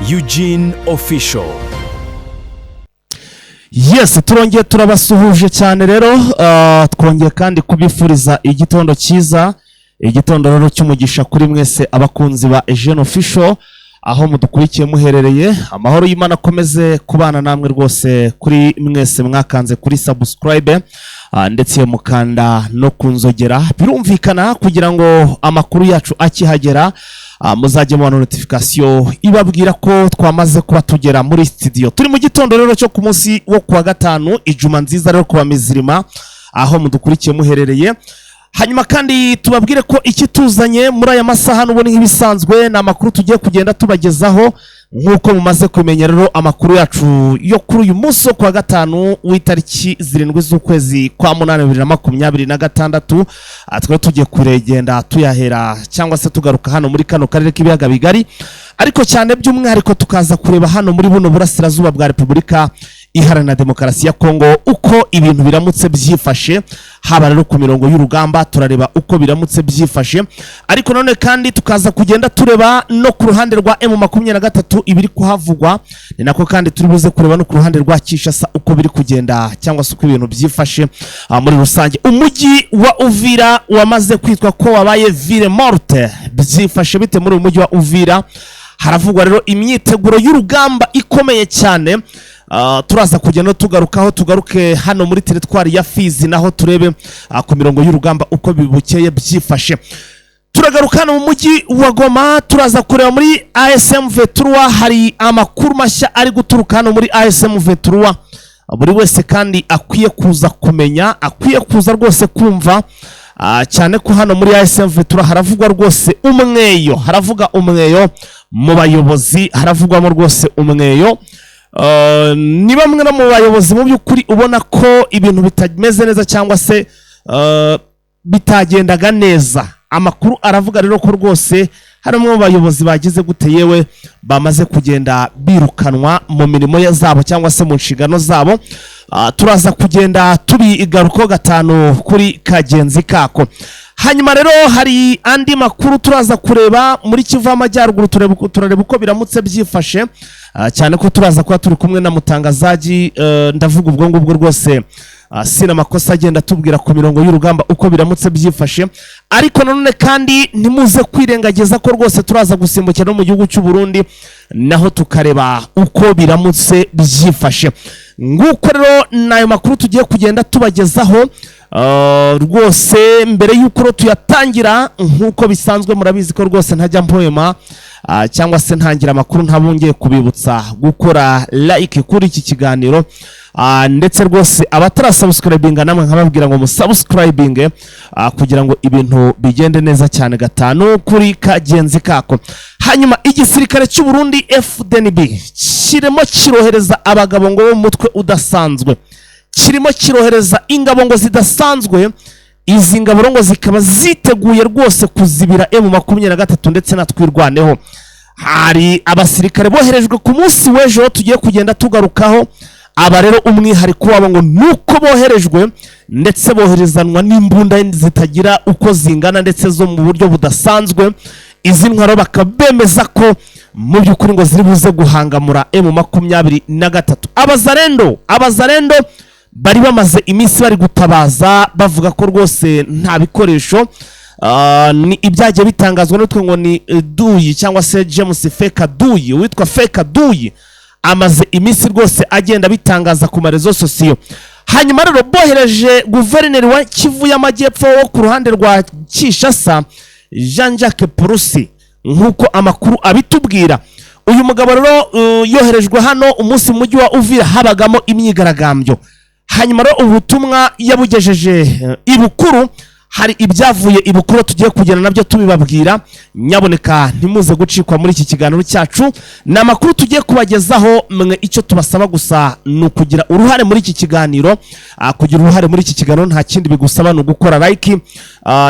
Eugene Official. Yes, turongeye turabasuhuje cyane rero, twongeye kandi kubifuriza igitondo cyiza, igitondo rero cy'umugisha kuri mwese abakunzi ba Eugene Official aho mudukurikiye muherereye. Amahoro y'Imana akomeze kubana namwe rwose, kuri mwese mwakanze kuri subscribe, ndetse mukanda no kunzogera, birumvikana, kugira ngo amakuru yacu akihagera muzajye mubona notification ibabwira ko twamaze kuba tugera muri studio. Turi mu gitondo rero cyo ku munsi wo kuwa gatanu, ijuma nziza rero kuba mizirima aho mudukurikiye muherereye. Hanyuma kandi tubabwire ko ikituzanye muri aya masaha n'ubundi nk'ibisanzwe ni amakuru tugiye kugenda tubagezaho. Nk'uko mumaze kumenya rero, amakuru yacu yo kuri uyu munsi wo kuwa gatanu w'itariki 7 z'ukwezi kwa munani 2026, twari tugiye kuregenda tuyahera cyangwa se tugaruka hano muri kano karere k'ibiyaga bigari, ariko cyane by'umwihariko tukaza kureba hano muri buno burasirazuba bwa Repubulika Iharanira Demokarasi ya Kongo uko ibintu biramutse byifashe. Haba rero ku mirongo y'urugamba, turareba uko biramutse byifashe, ariko none kandi tukaza kugenda tureba no ku ruhande rwa M23 ibiri kuhavugwa. Ni nako kandi turi buze kureba no ku ruhande rwa Kinshasa uko biri kugenda cyangwa se uko ibintu byifashe muri rusange. Umujyi wa Uvira wamaze kwitwa ko wabaye ville morte. Byifashe bite muri uyu mujyi wa Uvira? Haravugwa rero imyiteguro y'urugamba ikomeye cyane. Turaza kugenda tugarukaho, tugaruke hano muri teritwari ya Fizi naho turebe ku mirongo y'urugamba uko bibukeye byifashe. Turagaruka hano mu mujyi wa Goma, turaza kureba muri ASM 23. Hari amakuru mashya ari guturuka hano muri ASM 23 buri wese kandi akwiye kuza kumenya, akwiye kuza rwose kumva, cyane ko hano muri ASM 23 haravugwa rwose umweyo, haravuga umweyo mu bayobozi, haravugwamo rwose umweyo. Ni bamwe no mu bayobozi mu by'ukuri ubona ko ibintu bitameze neza cyangwa se bitagendaga neza. Amakuru aravuga rero ko rwose hari umwe mu bayobozi bagize gute, yewe bamaze kugenda birukanwa mu mirimo zabo cyangwa se mu nshingano zabo. Turaza kugenda tubigarukaho gatanu kuri kagenzi kako. Hanyuma rero hari andi makuru turaza kureba muri Kivu y'Amajyaruguru, turareba uko biramutse byifashe, cyane ko turaza kuba turi kumwe na mutangazaji, ndavuga ubwo ngubwo rwose, sina amakosa, agenda atubwira ku mirongo y'urugamba uko biramutse byifashe. Ariko nanone kandi ntimuze kwirengagiza ko rwose turaza gusimbukira no mu gihugu cy'u Burundi, naho tukareba uko biramutse byifashe. Nguko rero n'ayo makuru tugiye kugenda tubagezaho. Rwose mbere y'uko rero tuyatangira, nk'uko bisanzwe murabizi ko rwose ntajya mpoema cyangwa se ntangira amakuru ntabongeye kubibutsa gukora like kuri iki kiganiro, ndetse rwose abatarasubscribinga namwe nkababwira ngo musubscribinge, kugira ngo ibintu bigende neza cyane gatanu kuri kagenzi kako. Hanyuma igisirikare cy'u Burundi FDNB kirimo kirohereza abagabo ngo bo mu mutwe udasanzwe, kirimo kirohereza ingabo ngo zidasanzwe. Izi ngabo rero ngo zikaba ziteguye rwose kuzibira M23 ndetse na Twirwaneho. Hari abasirikare boherejwe ku munsi w'ejo tugiye kugenda tugarukaho. Aba rero umwihariko wabo ngo nuko boherejwe ndetse boherezanwa n'imbunda zitagira uko zingana ndetse zo mu buryo budasanzwe. Izi ntwaro bakaba bemeza ko mu by'ukuri ngo ziri buze guhangamura M23. Abazarendo bari bamaze iminsi bari gutabaza bavuga ko rwose nta bikoresho, ni ibyagiye bitangazwa n'utwe ngo ni Duyi cyangwa se James Feka Duyi. Witwa Feka Duyi amaze iminsi rwose agenda abitangaza ku ma réseaux sociaux. Hanyuma rero bohereje guverineri wa Kivu y'Amajyepfo wo ku ruhande rwa Kinshasa, Jean Jacques Purusi, nk'uko amakuru abitubwira. Uyu mugabo rero yoherejwe hano umunsi mu mujyi wa Uvira habagamo imyigaragambyo. Hanyuma rero ubutumwa yabugejeje ibukuru. Hari ibyavuye ibukuru tugiye kugenda nabyo tubibabwira. Nyaboneka ntimuze gucikwa muri iki kiganiro cyacu, ni amakuru tugiye kubagezaho. Mwe icyo tubasaba gusa ni ukugira uruhare muri iki kiganiro. Kugira uruhare muri iki kiganiro nta kindi bigusaba, ni ugukora like,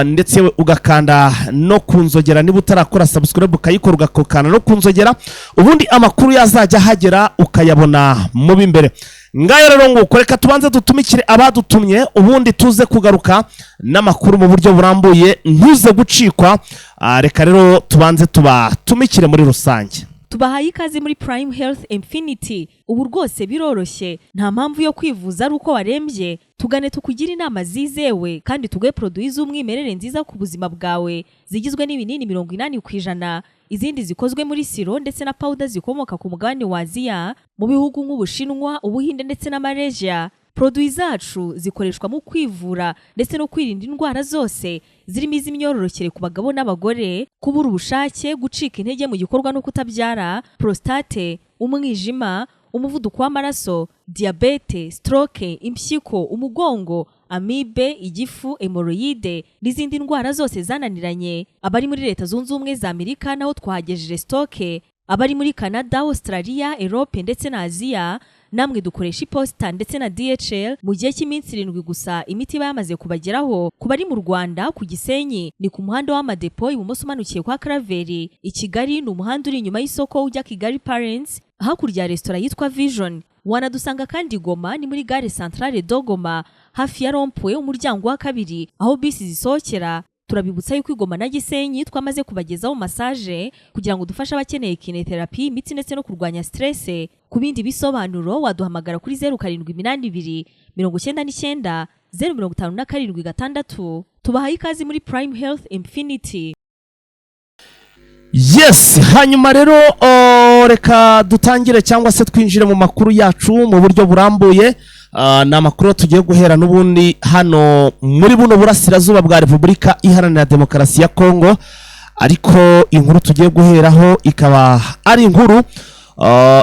ndetse ugakanda no ku nzogera. Niba utarakora subscribe ukayikora, ugakanda no ku nzogera, ubundi amakuru yazajya ahagera ukayabona mu b'imbere. Ngayo rero nguko, reka tubanze dutumikire abadutumye, ubundi tuze kugaruka n'amakuru mu buryo burambuye. Ntuze gucikwa. Reka rero tubanze tubatumikire muri rusange. Tubahaye ikaze muri Prime Health Infinity. Ubu rwose biroroshye, nta mpamvu yo kwivuza ari uko warembye. Tugane tukugire inama zizewe kandi tuguhe produits z'umwimerere nziza ku buzima bwawe, zigizwe n'ibinini 80%, izindi zikozwe muri sirop ndetse na powder zikomoka ku mugabane wa Aziya, mu bihugu nk'Ubushinwa, Ubuhinde ndetse na Malaysia. Produits zacu zikoreshwa mu kwivura ndetse no kwirinda indwara zose zirimo iz'imyororokere ku bagabo n'abagore, kubura ubushake, gucika intege mu gikorwa no kutabyara, prostate, umwijima, umuvuduko w'amaraso, diyabete, stroke, impyiko, umugongo, amibe, igifu, hémorroïdes n'izindi ndwara zose zananiranye. Abari muri Leta Zunze Ubumwe za Amerika naho twahagejeje stock. Abari muri Canada, Australia, Europe ndetse na Aziya, namwe dukoresha iposita ndetse na DHL. Mu gihe cy'iminsi 7 gusa imiti iba yamaze kubageraho. Ku bari mu Rwanda, ku Gisenyi ni ku muhanda w'Amadepo, ibumoso umanukiye kwa Karaveri. I Kigali ni umuhanda uri inyuma y'isoko ujya Kigali Parents, hakurya ya resitora yitwa Vision. Wanadusanga kandi Goma, ni muri gare Centrale de Goma, hafi ya rond-point, umuryango wa kabiri aho bisi zisohokera. Turabibutsa yuko i Goma na Gisenyi twamaze kubagezaho massage kugira ngo dufashe abakeneye kinésithérapie, imitsi ndetse no kurwanya stress. Ku bindi bisobanuro waduhamagara kuri 0782 99 0576. Tubahaye ikaze muri Prime Health Infinity. Yes, hanyuma rero reka dutangire cyangwa se twinjire mu makuru yacu mu buryo burambuye. Ni amakuru tugiye guhera n'ubundi hano muri buno burasirazuba bwa Repubulika Iharanira Demokarasi ya Kongo, ariko inkuru tugiye guheraho ikaba ari inkuru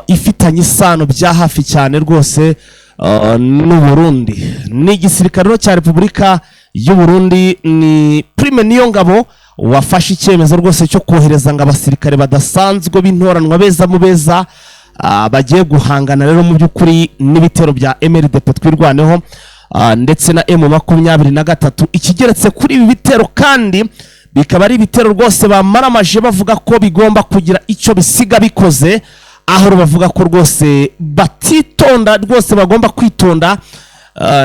ifitanye isano bya hafi cyane rwose n'u Burundi. Ni igisirikare rero cya Repubulika y'u Burundi, ni Prime Niyongabo wafashe icyemezo rwose cyo kohereza ngo abasirikare badasanzwe b'intoranwa, beza mu beza, bagiye guhangana rero mu by'ukuri n'ibitero bya MRDP Twirwaneho ndetse na M23. Ikigeretse kuri ibi bitero kandi bikaba ari ibitero rwose bamaramaje bavuga ko bigomba kugira icyo bisiga bikoze, aho bavuga ko rwose batitonda, rwose bagomba kwitonda,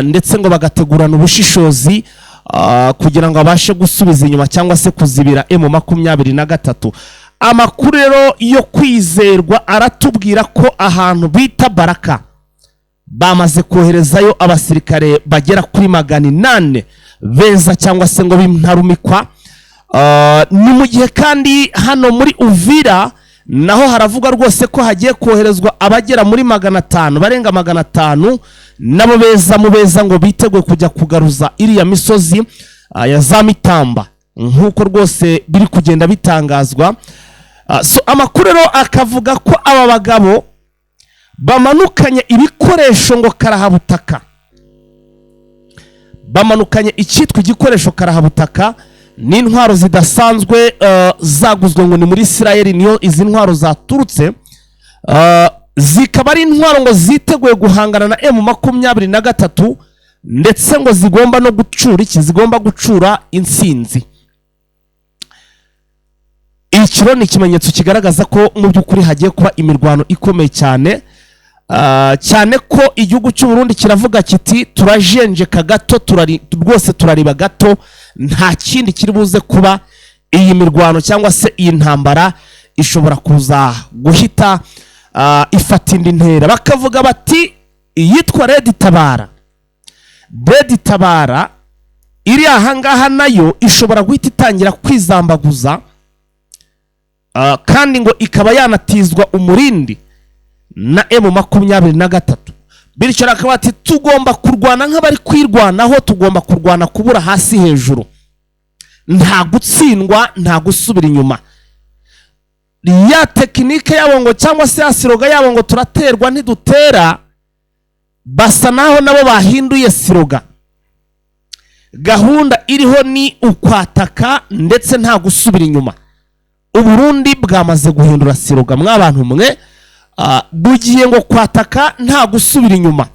ndetse ngo bagategurana ubushishozi kugira ngo babashe gusubiza inyuma cyangwa se kuzibira M23. Amakuru rero yo kwizerwa aratubwira ko ahantu bita Baraka bamaze koherezayo abasirikare bagera kuri 800 beza cyangwa se ngo b'intarumikwa. Ni mu gihe kandi hano muri Uvira naho haravuga rwose ko hagiye koherezwa abagera muri 500, barenga 500, nabo beza mu beza, ngo biteguye kujya kugaruza iriya misozi ya za Mitamba, nk'uko rwose biri kugenda bitangazwa. So amakuru rero akavuga ko aba bagabo bamanukanye ibikoresho ngo karahabutaka, bamanukanye icyitwa igikoresho karahabutaka n'intwaro zidasanzwe zaguzwe ngo ni muri Isirayeli niyo izi ntwaro zaturutse, zikaba ari intwaro ngo ziteguye guhangana na M23, ndetse ngo zigomba no gucura iki, zigomba gucura intsinzi. Iki rero ni ikimenyetso kigaragaza ko mu by'ukuri hagiye kuba imirwano ikomeye cyane, cyane ko igihugu cy'u Burundi kiravuga kiti turajenjeka gato, turari rwose turariba gato, nta kindi kiri buze kuba. Iyi mirwano cyangwa se iyi ntambara ishobora kuza guhita ifata indi ntera. Bakavuga bati iyitwa Red Tabara, Red Tabara iri ahangaha nayo ishobora guhita itangira kwizambaguza, kandi ngo ikaba yanatizwa umurindi na M23. Bityo akaba ati tugomba kurwana nk'abari kwirwanaho, tugomba kurwana kubura hasi hejuru, nta gutsindwa, nta gusubira inyuma. Ya technique yabo ngo cyangwa se ya slogan yabo ngo turaterwa ntidutera, basa naho nabo bahinduye slogan. Gahunda iriho ni ukwataka ndetse nta gusubira inyuma. Uburundi bwamaze guhindura slogan, mw'abantu mwe, bugiye ngo kwataka nta gusubira inyuma.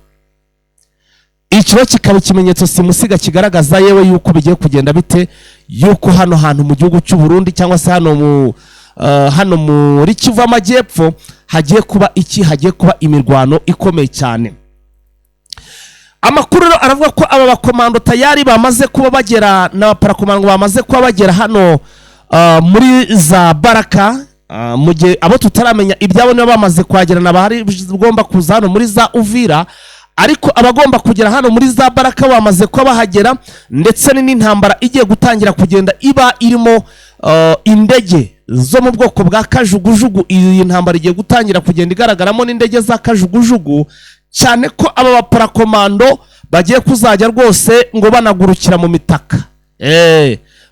Iki rero kikaba ikimenyetso simusiga kigaragaza yewe yuko bigiye kugenda bite, yuko hano hantu mu gihugu cy'u Burundi cyangwa se hano muri Kivu Amajyepfo hagiye kuba iki, hagiye kuba imirwano ikomeye cyane. Amakuru rero aravuga ko aba bakomando tayari bamaze kuba bagera, n'abaparakomando bamaze kuba bagera hano muri za Baraka. Mu gihe abo tutaramenya ibyabo niba bamaze kuhagerana, bahari ugomba kuza hano muri za Uvira, ariko abagomba kugera hano muri za Baraka bamaze kuba bahagera, ndetse ni n'intambara igiye gutangira kugenda iba irimo indege zo mu bwoko bwa kajugujugu. Iyi ntambara igiye gutangira kugenda igaragaramo n'indege za kajugujugu, cyane ko aba baparakomando bagiye kuzajya rwose ngo banagurukira mu mitaka.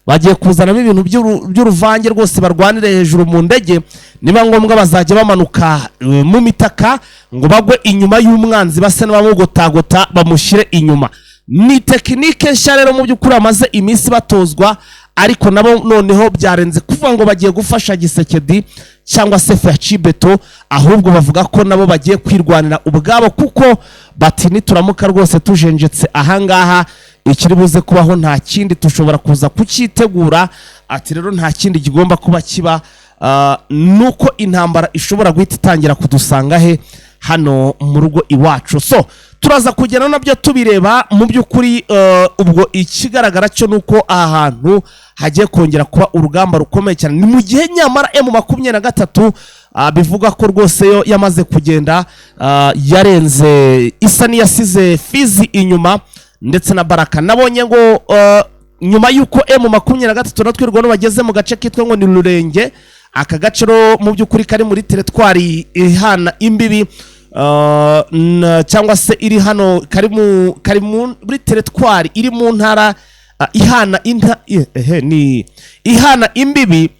Bagiye kuzanamo ibintu by'uruvange rwose, barwanire hejuru mu ndege, niba ngombwa bazajya bamanuka mu mitaka ngo bagwe inyuma y'umwanzi, base n'abamugotagota bamushyire inyuma. Ni tekinike nshya rero mu by'ukuri bamaze iminsi batozwa, ariko nabo noneho byarenze kuvuga ngo bagiye gufasha Gisekedi cyangwa se Fatshi Béton, ahubwo bavuga ko nabo bagiye kwirwanira ubwabo, kuko bati nituramuka rwose tujenjetse ahangaha, ikiri buze kubaho nta kindi, dushobora kuza kucyitegura. Ati rero nta kindi kigomba kuba kiba, nuko intambara ishobora guhita itangira kudusanga he? Hano mu rugo iwacu. So turaza kugera nabyo tubireba mu by'ukuri. Ubwo ikigaragara cyo ni uko aha hantu hagiye kongera kuba urugamba rukomeye cyane. Ni mu gihe nyamara M23 bivuga ko rwose yo yamaze kugenda, yarenze, isa n'iyasize Fizi inyuma ndetse na Baraka. Nabonye ngo nyuma y'uko M23 na Twirwaneho bageze mu gace kitwa ngo ni Rurenge, aka gace rero mu by'ukuri kari muri teritwari ihana imbibi cyangwa se iri hano kari muri teritwari iri mu ntara ihana inta, ehe, ni ihana imbibi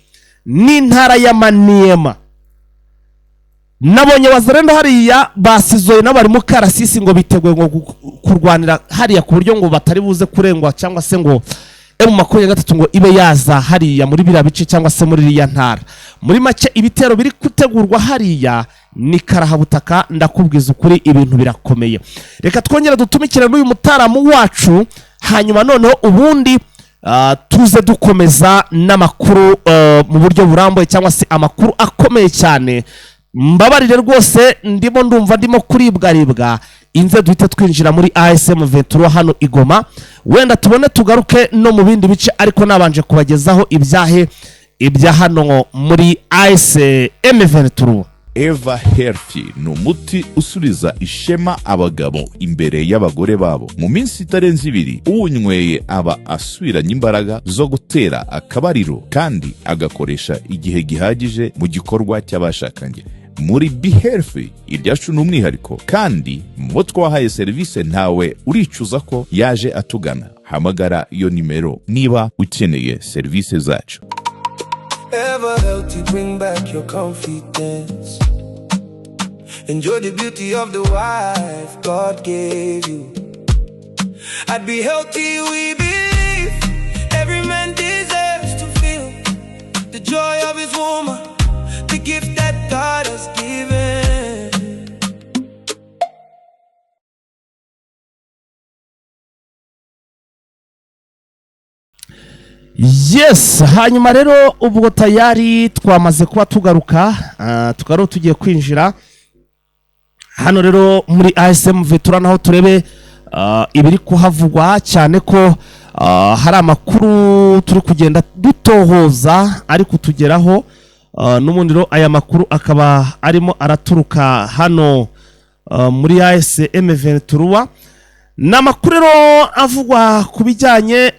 n'intara ya Maniema. Nabonye Wazalendo hariya basizoye nabo bari mu karasisi, ngo biteguye ngo kurwanira hariya ku buryo ngo batari buze kurengwa, cyangwa se ngo M23 ngo ibe yaza hariya muri biriya bice cyangwa se muri iriya ntara. Muri make, ibitero biri gutegurwa hariya ni karahabutaka. Ndakubwiza ukuri, ibintu birakomeye. Reka twongere dutumikire n'uyu mutaramu wacu, hanyuma noneho ubundi tuze dukomeza n'amakuru mu buryo burambuye, cyangwa se amakuru akomeye cyane. Mbabarire rwose, ndimo ndumva ndimo kuribwaribwa inze, duhite twinjira muri AFC M23 hano i Goma, wenda tubone tugaruke no mu bindi bice, ariko nabanje kubagezaho ibyahe ibya hano muri AFC M23. Eva Healthy ni umuti usubiza ishema abagabo imbere y'abagore babo. Mu minsi itarenze 2, uwunyweye aba asubiranye imbaraga zo gutera akabariro kandi agakoresha igihe gihagije mu gikorwa cy'abashakanye. Muri Be Healthy iryacu ni umwihariko, kandi mu bo twahaye serivisi ntawe uricuza ko yaje atugana. Hamagara iyo nimero niba ukeneye serivisi zacu. Ever healthy, bring back your confidence. Enjoy the beauty of the wife God gave you. I'd be healthy, we believe every man deserves to feel the joy of his woman, the gift that God has given. Yes, hanyuma rero ubwo tayari twamaze kuba tugaruka, tukaba rero tugiye kwinjira hano rero muri AFC M23, naho turebe ibiri kuhavugwa, cyane ko hari amakuru turi kugenda dutohoza ari kutugeraho. N'ubundi rero aya makuru akaba arimo araturuka hano muri AFC M23. Ni amakuru rero avugwa ku bijyanye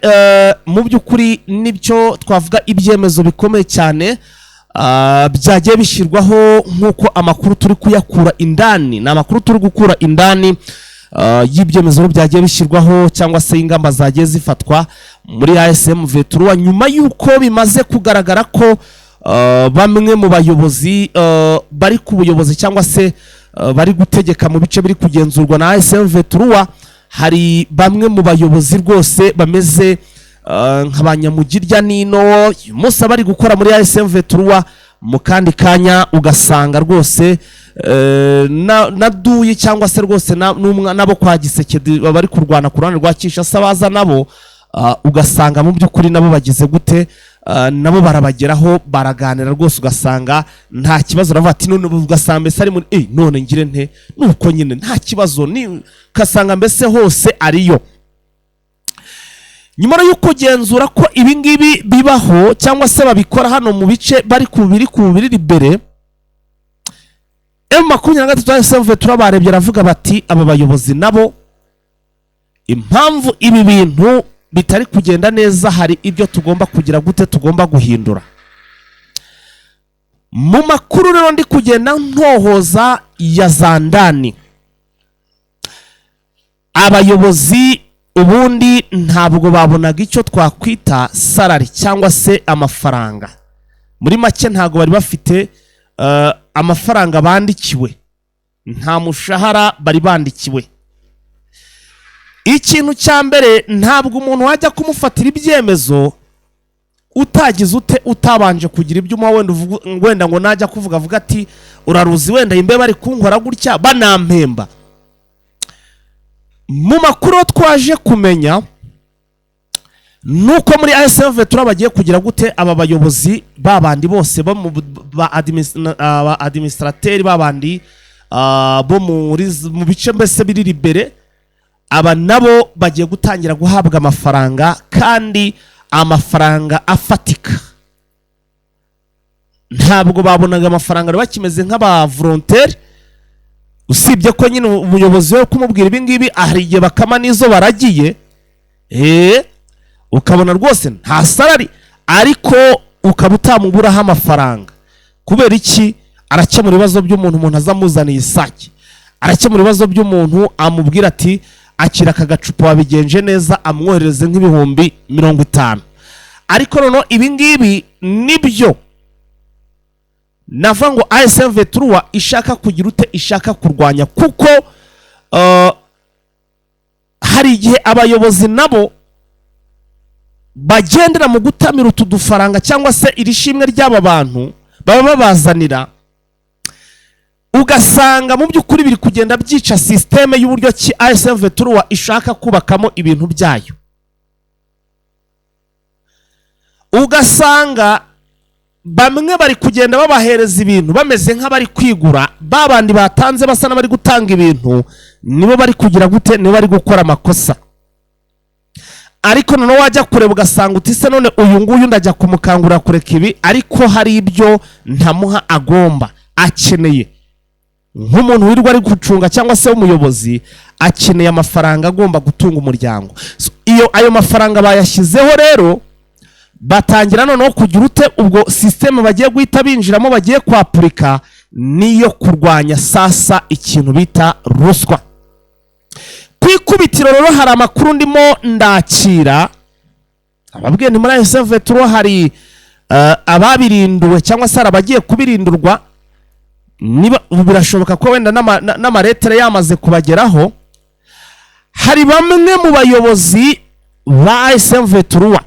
mu by'ukuri n'ibyo twavuga ibyemezo bikomeye cyane byagiye bishyirwaho, nk'uko amakuru turi kuyakura indani. Ni amakuru turi gukura indani y'ibyemezo byagiye bishyirwaho cyangwa se ingamba zagiye zifatwa muri AFC M23, nyuma y'uko bimaze kugaragara ko bamwe mu bayobozi bari ku buyobozi cyangwa se bari gutegeka mu bice biri kugenzurwa na AFC M23, hari bamwe mu bayobozi rwose bameze nka ba nyamugirya nino. Uyu munsi bari gukora muri AFC M23, mu kandi kanya ugasanga rwose na duyi cyangwa se rwose nabo kwa Gisekedi bari kurwana ku ruhande rwa Kinshasa, baza nabo ugasanga mu by'ukuri nabo bagize gute, nabo barabageraho baraganira rwose, ugasanga nta kibazo. Uravuga ati none ugasanga mbese ari muri none ngire nte? Nuko nyine nta kibazo, ni ugasanga mbese hose ariyo. Nyuma yo kugenzura ko ibi ngibi bibaho cyangwa se babikora hano mu bice bari ku biri ku biri imbere, M23 AFC turabarebye, aravuga bati: "Aba bayobozi nabo, impamvu ibi bintu bitari kugenda neza, hari ibyo tugomba kugira gute, tugomba guhindura." Mu makuru rero ndi kugenda ntohoza ya zandani, abayobozi ubundi ntabwo babonaga icyo twakwita salary cyangwa se amafaranga. Muri make, ntabwo bari bafite amafaranga bandikiwe, nta mushahara bari bandikiwe. Ikintu cya mbere, ntabwo umuntu wajya kumufatira ibyemezo utagize ute, utabanje kugira ibyo umuha. Wenda wenda ngo najya kuvuga avuga ati: "Uraruzi, wenda imbe bari kunkora gutya banampemba." Mu makuru twaje kumenya nuko muri AFC M23 bagiye kugira gute, aba bayobozi babandi bose bo mu ba administrateur babandi bo mu bice mbese biri imbere, aba nabo bagiye gutangira guhabwa amafaranga, kandi amafaranga afatika. Ntabwo babonaga amafaranga, bari bakimeze nk'aba volontaire. Usibye ko nyine umuyobozi we kumubwira ibi ngibi, hari igihe bakama n'izo baragiye, ukabona rwose nta salary, ariko ukaba utamuburaho amafaranga. Kubera iki? Arakemura ibibazo by'umuntu, umuntu aza amuzaniye isake, arakemura ibibazo by'umuntu, amubwira ati: "Akira aka gacupa, wabigenje neza," amwoherereze nk'ibihumbi 50. Ariko noneho ibi ngibi nibyo nava ngo AFC M23 ishaka kugira ute, ishaka kurwanya, kuko hari igihe abayobozi nabo bagendera mu gutamira utu dufaranga cyangwa se iri shimwe ry'aba bantu baba babazanira, ugasanga mu by'ukuri biri kugenda byica système y'uburyo ki AFC M23 ishaka kubakamo ibintu byayo. Ugasanga bamwe bari kugenda babahereza ibintu bameze nk'abari kwigura, ba bandi batanze basa n'abari gutanga ibintu, nibo bari kugira gute, nibo bari gukora amakosa. Ariko noneho wajya kureba ugasanga uti: "Se none uyu nguyu ndajya kumukangurira kureka ibi, ariko hari ibyo ntamuha agomba akeneye?" Nk'umuntu wirirwa ari gucunga cyangwa se w'umuyobozi, akeneye amafaranga agomba gutunga umuryango. So, iyo ayo mafaranga bayashyizeho rero, batangira noneho kugira ute, ubwo système bagiye guhita binjiramo, bagiye kwapurika, niyo kurwanya sasa ikintu bita ruswa. Ku ikubitiro rero hari amakuru ndimo ndakira ababwiye ni muri AFC M23 hari ababirinduwe cyangwa se hari abagiye kubirindurwa. Niba ubu birashoboka ko wenda n'amaretere yamaze kubageraho. Hari bamwe mu bayobozi ba AFC M23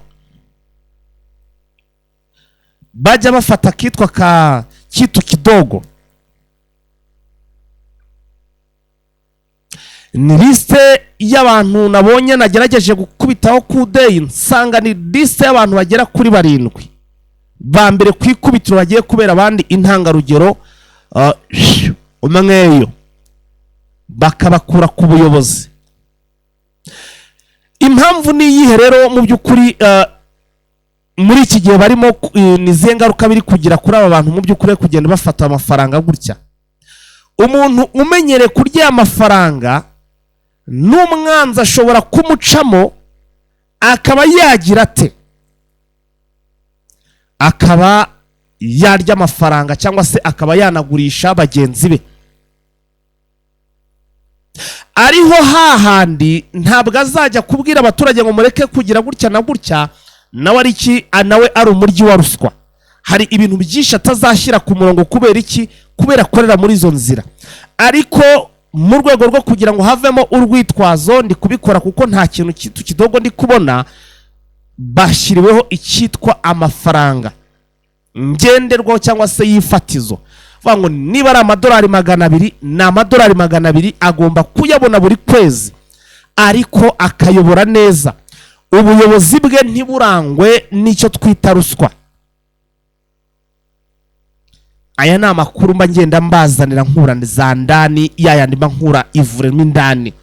bajya bafata akitwa ka kitu kidogo. Ni liste y'abantu nabonye, nagerageje gukubitaho kudeyi, nsanga ni liste y'abantu bagera kuri barindwi ba mbere ku ikubitiro bagiye kubera abandi intangarugero, umweyo bakabakura ku buyobozi. Impamvu ni iyihe rero? Mu by'ukuri, muri iki gihe barimo ni izihe ngaruka biri kugira kuri aba bantu mu by'ukuri kugenda bafata amafaranga gutya? Umuntu umenyereye kurya aya mafaranga, n'umwanzi ashobora kumucamo, akaba yagira ate, akaba yarya amafaranga cyangwa se akaba yanagurisha bagenzi be. Ariho hahandi ntabwo azajya kubwira abaturage ngo mureke kugira gutya na gutya, nawe ari iki, nawe ari umuryi wa ruswa. Hari ibintu byinshi atazashyira ku murongo. Kubera iki? Kubera akorera muri izo nzira. Ariko mu rwego rwo kugira ngo havemo urwitwazo, ndi kubikora kuko nta kintu kitu kidogo ndi kubona, bashyiriweho icyitwa amafaranga ngenderwaho cyangwa se y'ifatizo. Vuga ngo niba ari amadolari 200, ni amadolari 200, agomba kuyabona buri kwezi, ariko akayobora neza, ubuyobozi bwe ntiburangwe n'icyo twita ruswa. Aya ni amakuru mba ngenda mbazanira nkura za ndani, yayandi mba nkura ivuremo indani.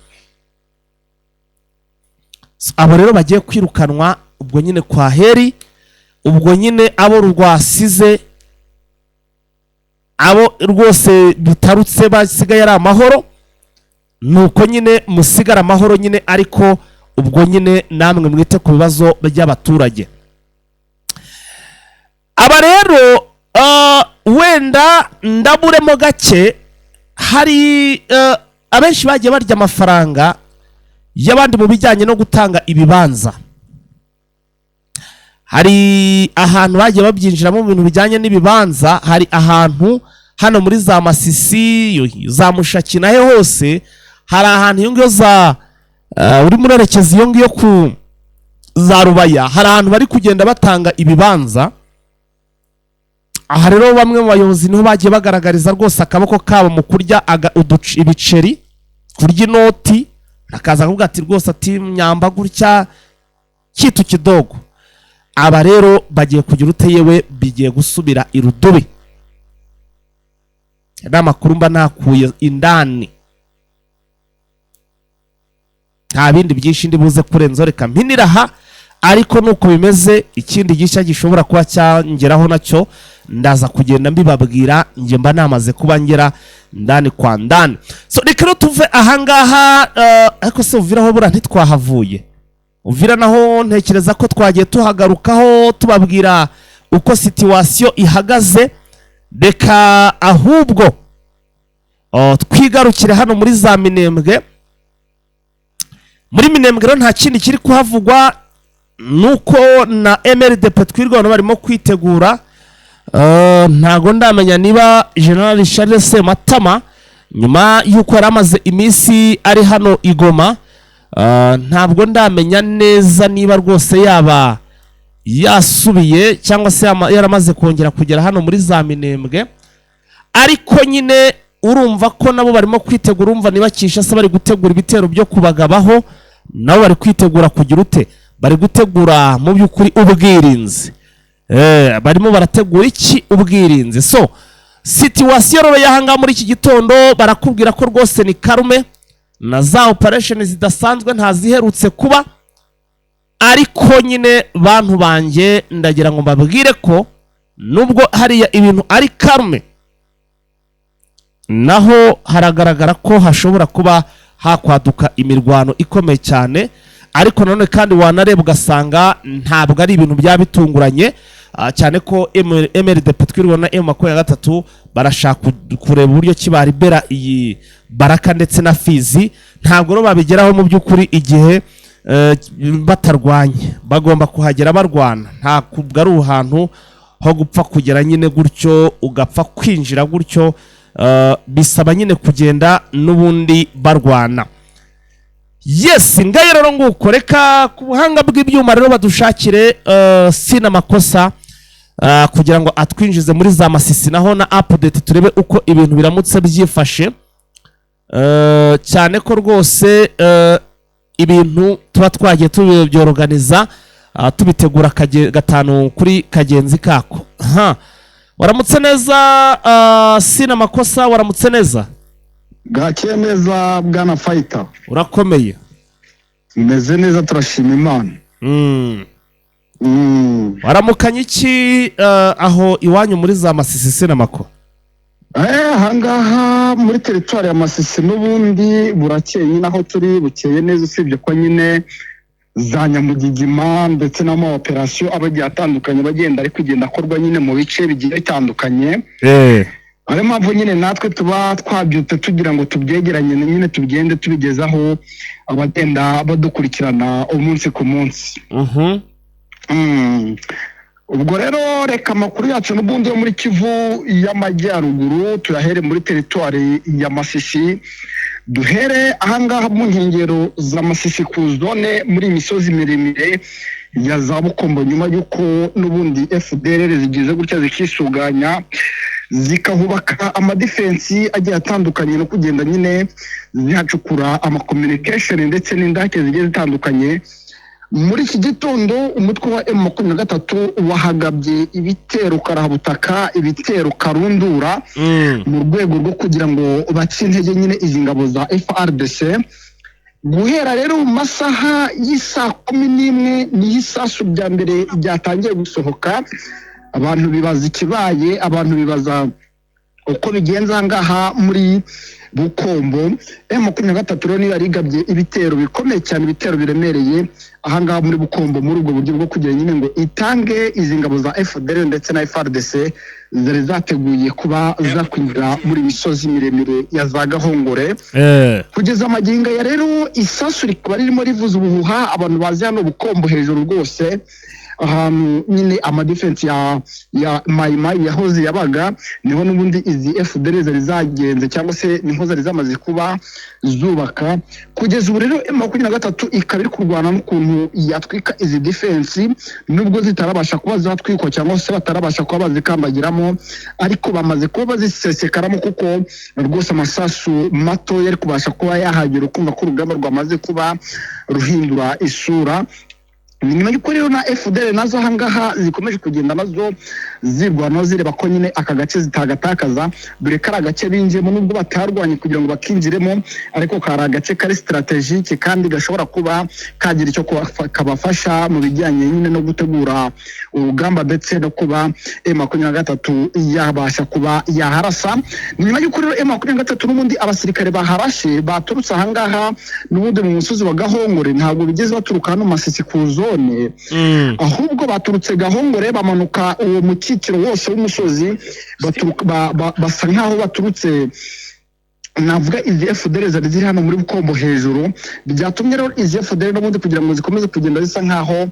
Abo rero bagiye kwirukanwa, ubwo nyine kwa heri, ubwo nyine abo rwasize, abo rwose bitarutse basigaye ari amahoro, nuko nyine musigara amahoro nyine, ariko ubwo nyine namwe mwite ku bibazo by'abaturage. Aba rero wenda ndaburemo gake, hari abenshi bagiye barya amafaranga y'abandi mu bijyanye no gutanga ibibanza. Hari ahantu bagiye babyinjiramo mu bintu bijyanye n'ibibanza. Hari ahantu hano muri za Masisi, za Mushaki nahe hose, hari ahantu iyo ngiyo za urimo urerekeza iyo ngiyo ku za Rubaya, hari ahantu bari kugenda batanga ibibanza. Aha rero bamwe mu bayobozi niho bagiye bagaragariza rwose akaboko kabo mu kurya ibiceri, kurya inoti, akaza akavuga ati rwose ati myamba gutya kitu kidogo. Aba rero bagiye kugira ute? Yewe, bigiye gusubira irudubi. Ni amakuru mba nakuye indani, nta bindi byinshi ndi buze kurenzaho, reka mpinira aha. Ariko nuko bimeze, ikindi gishya gishobora kuba cyangeraho nacyo ndaza kugenda mbibabwira, njye mba namaze kuba ngera ndani kwa ndani. So reka rero tuve ahangaha. Ariko se Uviraho buriya ntitwahavuye? Uvira naho ntekereza ko twagiye tuhagarukaho, tubabwira uko situation ihagaze. Reka ahubwo twigarukire hano muri za Minembwe. Muri Minembwe rero nta kindi kiri kuhavugwa, nuko na MRDP Twirwaneho barimo kwitegura. Ntago ndamenya niba General Charles Sematama, nyuma y'uko yari amaze iminsi ari hano i Goma, ntabwo ndamenya neza niba rwose yaba yasubiye cyangwa se yaramaze kongera kugera hano muri za Minembwe. Ariko nyine urumva ko nabo barimo kwitegura. Urumva niba Kinshasa bari gutegura ibitero byo kubagabaho, nabo bari kwitegura kugira ute? Bari gutegura mu by'ukuri ubwirinzi. Barimo barategura iki? Ubwirinzi. So situation rero y'ahangaha muri iki gitondo, barakubwira ko rwose ni calme, na za operation zidasanzwe ntaziherutse kuba. Ariko nyine bantu banjye, ndagira ngo mbabwire ko nubwo hariya ibintu ari calme, naho haragaragara ko hashobora kuba hakwaduka imirwano ikomeye cyane. Ariko nanone kandi wanareba ugasanga ntabwo ari ibintu byaba bitunguranye, cyane ko MRDP Twirwaneho na M23 barashaka kureba uburyo ki baribera iyi Baraka ndetse na Fizi. Ntabwo rero babigeraho mu by'ukuri igihe batarwanye. Bagomba kuhagera barwana. Nta kubwo ari ahantu ho gupfa kugera nyine gutyo, ugapfa kwinjira gutyo, bisaba nyine kugenda n'ubundi barwana. Yes, ngayo rero nguko. Reka ku buhanga bw'ibyuma rero badushakire Sina Makosa kugira ngo atwinjize muri za Masisi naho na update, turebe uko ibintu biramutse byifashe. Cyane ko rwose ibintu tuba twagiye tubyoroganiza, tubitegura gatanu kuri kagenzi kako. Ha, waramutse neza, Sina Makosa, waramutse neza? Bwakeye neza, bwana Fayita. Urakomeye? Meze neza, turashima Imana. Waramukanye iki aho iwanyu muri za Masisi, Sina Mako? Ahangaha muri teritwari ya Masisi n'ubundi burakeye nyine, aho turi bukeye neza, usibye ko nyine za Nyamugigima ndetse n'ama operation aba agiye atandukanye bagenda ari kugenda akorwa nyine mu bice bigiye bitandukanye. Ariyo mpamvu nyine natwe tuba twabyutse tugira ngo tubyegeranye nyine, tugende tubigezaho abagenda badukurikirana umunsi ku munsi. Ubwo rero reka amakuru yacu n'ubundi yo muri Kivu y'Amajyaruguru tuyahere muri teritwari ya Masisi, duhere ahangaha mu nkengero za Masisi ku zone muri iyi misozi miremire ya za Bukombo, nyuma y'uko n'ubundi FDLR zigize gutya zikisuganya, zikahubaka amadefense agiye atandukanye no kugenda nyine zihacukura amacommunication ndetse n'indake zigiye zitandukanye. Muri iki gitondo umutwe wa M23 wahagabye ibitero karahabutaka, ibitero karundura, mu rwego rwo kugira ngo bace intege nyine izi ngabo za FARDC. Guhera rero mu masaha y'isaa 11 niho isasu rya mbere ryatangiye gusohoka. Abantu bibaza ikibaye, abantu bibaza uko bigenza aha ngaha muri Bukombo. M23 rero niyo yarigabye ibitero bikomeye cyane, ibitero biremereye aha ngaha muri Bukombo, muri ubwo buryo bwo kugira nyine ngo itange izi ngabo za FDL ndetse na FARDC zari zateguye kuba zakwinjira muri misozi miremire ya za Gahongore. Kugeza amagingo ya rero isasu rikaba ririmo rivuza ubuhuha. Abantu bazi hano Bukombo hejuru rwose, ahantu nyine amadefense ya Mayimayi yahoze yabaga, niho n'ubundi izi FDL zari zagenze cyangwa se niho zari zamaze kuba zubaka. Kugeza ubu rero M23 ikaba iri kurwana n'ukuntu yatwika izi defense, nubwo zitarabasha kuba zatwikwa cyangwa se batarabasha kuba bazikambagiramo, ariko bamaze kuba bazisesekaramo, kuko rwose amasasu matoya ari kubasha kuba yahagera, ukumva ko urugamba rwamaze kuba ruhindura isura. Ni nyuma y'uko rero na FDL nazo ahangaha zikomeje kugenda nazo zirwana, zireba ko nyine aka gace zitagatakaza, dore ko ari agace binjiyemo nubwo batarwanye kugira ngo bakinjiremo, ariko kari agace kari stratégique kandi gashobora kuba kagira icyo kabafasha mu bijyanye nyine no gutegura urugamba ndetse no kuba M23 yabasha kuba yaharasa. Ni nyuma y'uko rero M23 n'ubundi abasirikare baharashe baturutse ahangaha n'ubundi mu musozi wa Gahongore, ntabwo bigeze baturuka hano Masisi ku zone, ahubwo baturutse Gahongore bamanuka uwo mukikiro wose w'umusozi, basa nkaho baturutse, navuga izi FDL zari ziri hano muri Bukombo hejuru. Byatumye rero izi FDL n'ubundi kugira ngo zikomeze kugenda zisa nkaho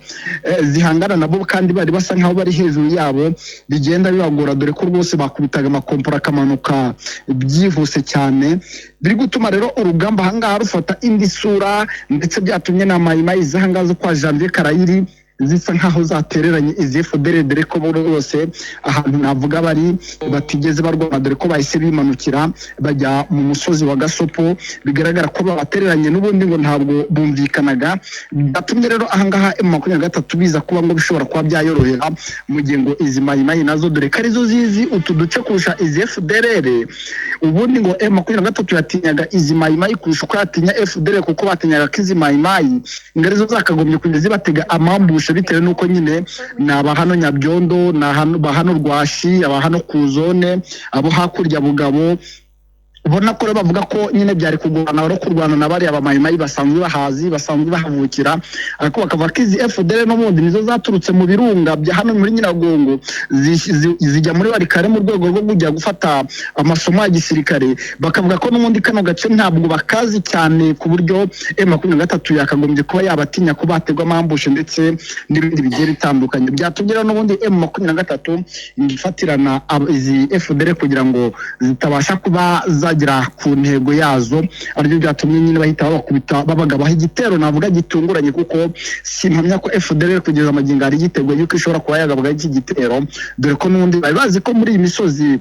zihangana nabo kandi bari basa nkaho bari hejuru yabo, bigenda bibagora, dore ko rwose bakubitaga amakompora akamanuka byihuse cyane, biri gutuma rero urugamba ahangaha rufata indi sura. Ndetse byatumye na Mayimayi z'ahangaha zo kwa Janvier Karayiri zisa nkaho zatereranye izi FDL, dore ko bo rwose ahantu navuga bari batigeze barwana, dore ko bahise bimanukira bajya mu musozi wa Gasopo. Bigaragara ko babatereranye n'ubundi ngo ntabwo bumvikanaga. Byatumye rero ahangaha M23 biza kuba ngo bishobora kuba byayorohera, mu gihe ngo izi Mayimayi nazo dore ko arizo zizi utu duce kurusha izi FDLR. Ubundi ngo M23 yatinyaga izi Mayimayi kurusha uko yatinya FDLR, kuko batinyaga ko izi Mayimayi ngo arizo zakagombye kujya zibatega amambushe, bitewe n'uko nyine ni abahano Nyabyondo, ni abahano Rwashi, abahano ku zone, abo hakurya Bugabo. Ubona ko rero bavuga ko nyine byari kugorana bari kurwana na bariya bamayimayi basanzwe bahazi, basanzwe bahavukira, ariko bakavuga ko izi FDL n'ubundi nizo zaturutse mu birunga bya hano muri Nyiragongo zijya muri Warikare mu rwego rwo kujya gufata amasomo ya gisirikare. Bakavuga ko n'ubundi kano gace ntabwo bakazi cyane, ku buryo M23 yakagombye kuba yabatinya ko bategwa amambushe ndetse n'ibindi bigiye bitandukanye. Byatumye rero n'ubundi M23 ifatirana izi FDL kugira ngo zitabasha kuba zagera ku ntego yazo, aribyo byatumye nyine bahita babakubita, babagabaho igitero navuga gitunguranye, kuko simpamya ko FDL kugeza amagingo hari igitego yuko ishobora kuba yagabwaho iki gitero, dore ko n'ubundi bari bazi ko muri iyi misozi,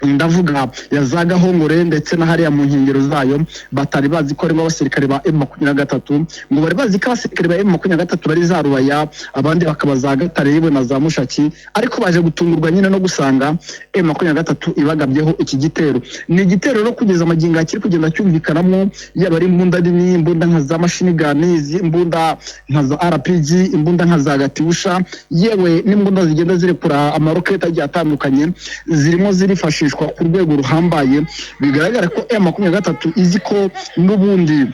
ndavuga ya za Gahongore ndetse na hariya mu nkengero zayo, batari bazi ko harimo abasirikare ba M23. Ngo bari bazi ko abasirikare ba M23 bari za Rubaya, abandi bakaba za Gatare yewe na za Mushaki, ariko baje gutungurwa nyine no gusanga M23 ibagabyeho iki gitero. Ni igitero rero kugeza amagingo kiri kugenda cyumvikanamo, yaba ari imbunda nini, imbunda nka za machine gun, imbunda nka za RPG, imbunda nka za Katyusha, yewe n'imbunda zigenda zirekura amaroketi agiye atandukanye, zirimo zirifashishwa ku rwego ruhambaye. Bigaragara ko M23 izi ko n'ubundi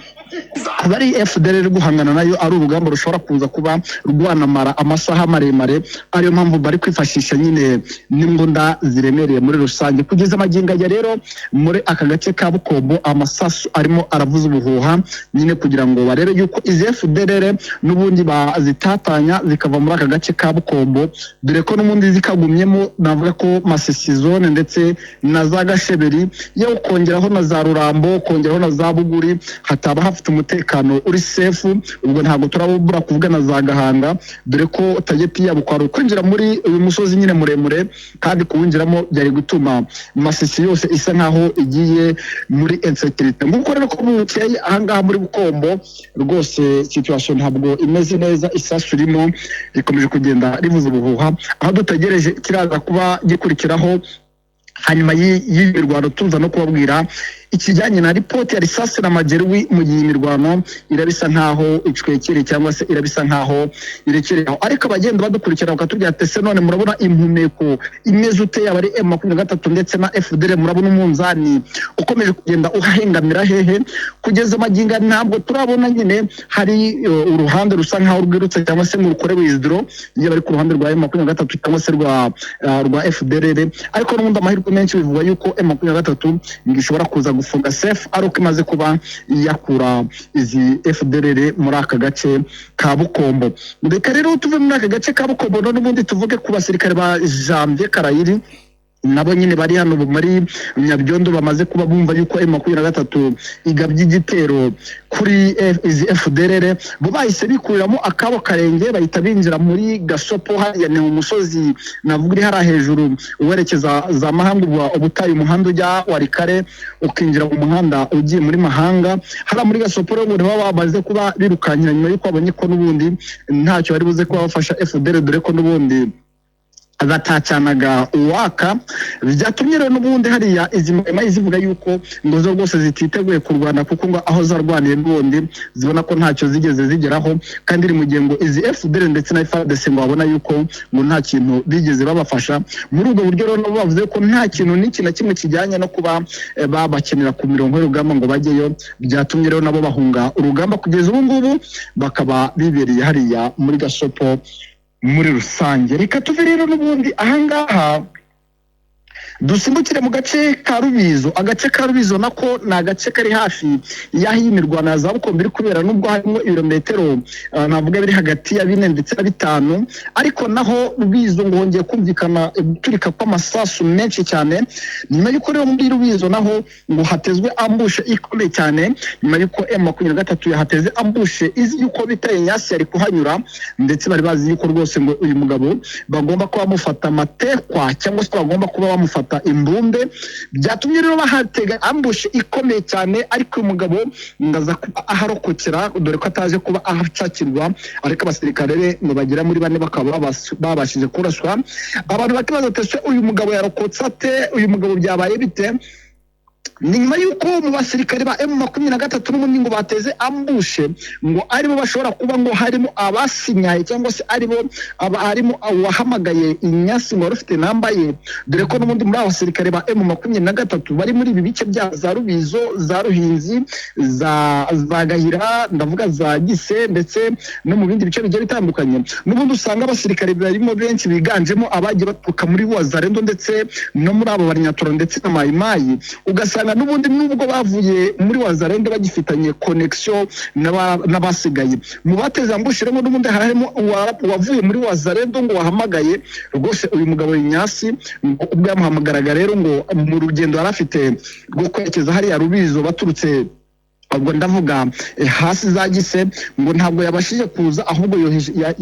kuba ari FDL guhangana nayo ari urugamba rushobora kuza kuba rwanamara amasaha maremare, ariyo mpamvu bari kwifashisha nyine n'imbunda ziremereye muri rusange. Kugeza amagingo aya rero muri aka gace ka Bukombo amasasu arimo aravuza ubuhuha nyine kugira ngo barebe yuko izi FDLR n'ubundi bazitatanya zikava muri aka gace ka Bukombo, dore ko n'ubundi zikagumyemo, navuga ko Masisi zone ndetse na za Gasheberi, yewe ukongeraho na za Rurambo, ukongeraho na za Buguri, hataba hafite umutekano uri safe. Ubwo ntabwo turabura kuvuga na za Gahanga, dore ko target yabo kwari ukwinjira muri uyu musozi nyine muremure, kandi kuwinjiramo byari gutuma Masisi yose isa nkaho igiye muri insécurité. Nguko rero ko bukeye ahangaha muri Bukombo rwose situation ntabwo imeze neza, isasu ririmo rikomeje kugenda rivuza ubuhuha, aho dutegereje kiraza kuba gikurikiraho. Hanyuma y'iyi mirwano tuza no kubabwira ikijyanye na ripoti ya risasi na majeruhi, mu gihe imirwano irabisa nkaho icwekereye cyangwa se irabisa nkaho irekereye aho. Ariko abagenda badukurikira bakatubwira ati: "Ese none murabona impumeko imeze ute, yaba ari M23 ndetse na FDLR? Murabona umunzani ukomeje kugenda uhahengamira hehe?" Kugeza magingo aya ntabwo turabona nyine hari uruhande rusa nkaho rwirutse cyangwa se ngo rukore withdraw, yaba ari ku ruhande rwa M23 cyangwa se rwa FDLR. Ariko n'ubundi amahirwe menshi bivuga yuko M23 ngo ishobora kuza gufunga safe ari uko imaze kuba yakura izi FDLR muri aka gace ka Bukombo. Reka rero tuve muri aka gace ka Bukombo, n'ubundi tuvuge ku basirikare ba Janvier Karayiri, nabo nyine bari hano ubu muri Nyabyondo, bamaze kuba bumva yuko M23 igabye igitero kuri izi FDLR. Bo bahise bikuriramo akabo karenge, bahita binjira muri Gasopo. Hariya ni umusozi navuga uri hariya hejuru werekeza za Mahanga, ubutayu, umuhanda ujya Warikare ukinjira mu muhanda ugiye muri Mahanga. Hariya muri Gasopo rero ngo nibo bamaze kuba birukankira, nyuma y'uko babonye ko n'ubundi ntacyo bari buze kuba bafasha FDLR, dore ko n'ubundi batacanaga uwaka. Byatumye rero n'ubundi hariya izi mayimayi zivuga yuko ngo zo rwose zititeguye kurwana, kuko ngo aho zarwaniye n'ubundi zibona ko ntacyo zigeze zigeraho, kandi iri mu gihe ngo izi FDLR ndetse na FARDC ngo babona yuko ngo nta kintu bigeze babafasha. Muri ubwo buryo rero nabo bavuze ko nta kintu n'iki na kimwe kijyanye no kuba babakenera ku mirongo y'urugamba ngo bajyeyo. Byatumye rero nabo bahunga urugamba, kugeza ubu ngubu bakaba bibereye hariya muri Gasopo muri rusange. Reka tuve rero n'ubundi ahangaha, dusimbukire mu gace ka Rubizo. Agace ka Rubizo nako ni agace kari hafi y'aho iyi mirwano ya za Bukombe iri kubera, nubwo harimo ibirometero navuga biri hagati ya 4 ndetse na 5. Ariko naho Rubizo ngo hongeye kumvikana guturika kw'amasasu menshi cyane, nyuma y'uko rero muri Rubizo naho ngo hatezwe ambush ikomeye cyane, nyuma y'uko M23 yahateze ambush izi yuko bita Inyasi yari kuhanyura, ndetse bari bazi yuko rwose ngo uyu mugabo bagomba kuba bamufata amatekwa cyangwa se bagomba kuba bamufata imbumbe. Byatumye rero bahatega ambush ikomeye cyane, ariko uyu mugabo ngo aza kuba aharokokera, dore ko ataje kuba ahacakirwa, ariko abasirikare be ngo bagera muri bane bakaba babashije kuraswa. Abantu bakibaza ati: "Ese uyu mugabo yarokotse ate? Uyu mugabo byabaye bite?" Ni nyuma y'uko mu basirikare ba M23 n'ubundi ngo bateze ambush, ngo aribo bashobora kuba ngo harimo abasinyaye cyangwa se aribo aba harimo uwahamagaye Inyasi ngo wari ufite namba ye, dore ko n'ubundi muri abo basirikare ba M23 bari muri ibi bice bya za Rubizo, za Ruhinzi, za Gahira, ndavuga za Gise, ndetse no mu bindi bice bigiye bitandukanye, n'ubundi usanga abasirikare barimo benshi biganjemo abagiye baturuka muri Wazalendo ndetse no muri abo Banyatura ndetse na Mayimayi. Ugasanga n'ubundi nubwo bavuye muri Wazalendo bagifitanye connection n'abasigaye mu bateze ambush. Rero n'ubundi harimo uwavuye muri Wazalendo ngo wahamagaye rwose uyu mugabo Inyasi. Ngo ubwo yamuhamagaraga rero, ngo mu rugendo yari afite rwo kwerekeza hariya Rubizo baturutse, ubwo ndavuga hasi za Gise, ngo ntabwo yabashije kuza, ahubwo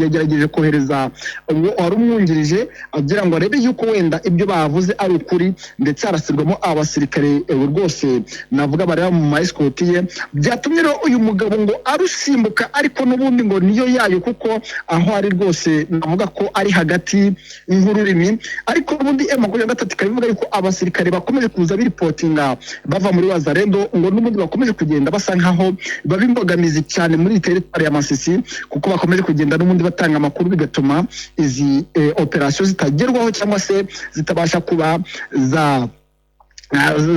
yagerageje kohereza uwo wari umwungirije agira ngo arebe yuko wenda ibyo bavuze ari ukuri, ndetse harasirwamo abasirikare rwose navuga bareba mu ma escort ye. Byatumye rero uyu mugabo ngo arusimbuka, ariko n'ubundi ngo niyo yayo, kuko aho ari rwose navuga ko ari hagati nk'ururimi. Ariko n'ubundi M23 ikaba ivuga yuko abasirikare bakomeje kuza biripotinga bava muri Wazalendo ngo n'ubundi bakomeje kugenda basa nkaho baba imbogamizi cyane muri teritwari ya Masisi, kuko bakomeje kugenda n'ubundi batanga amakuru, bigatuma izi operasiyo zitagerwaho cyangwa se zitabasha kuba za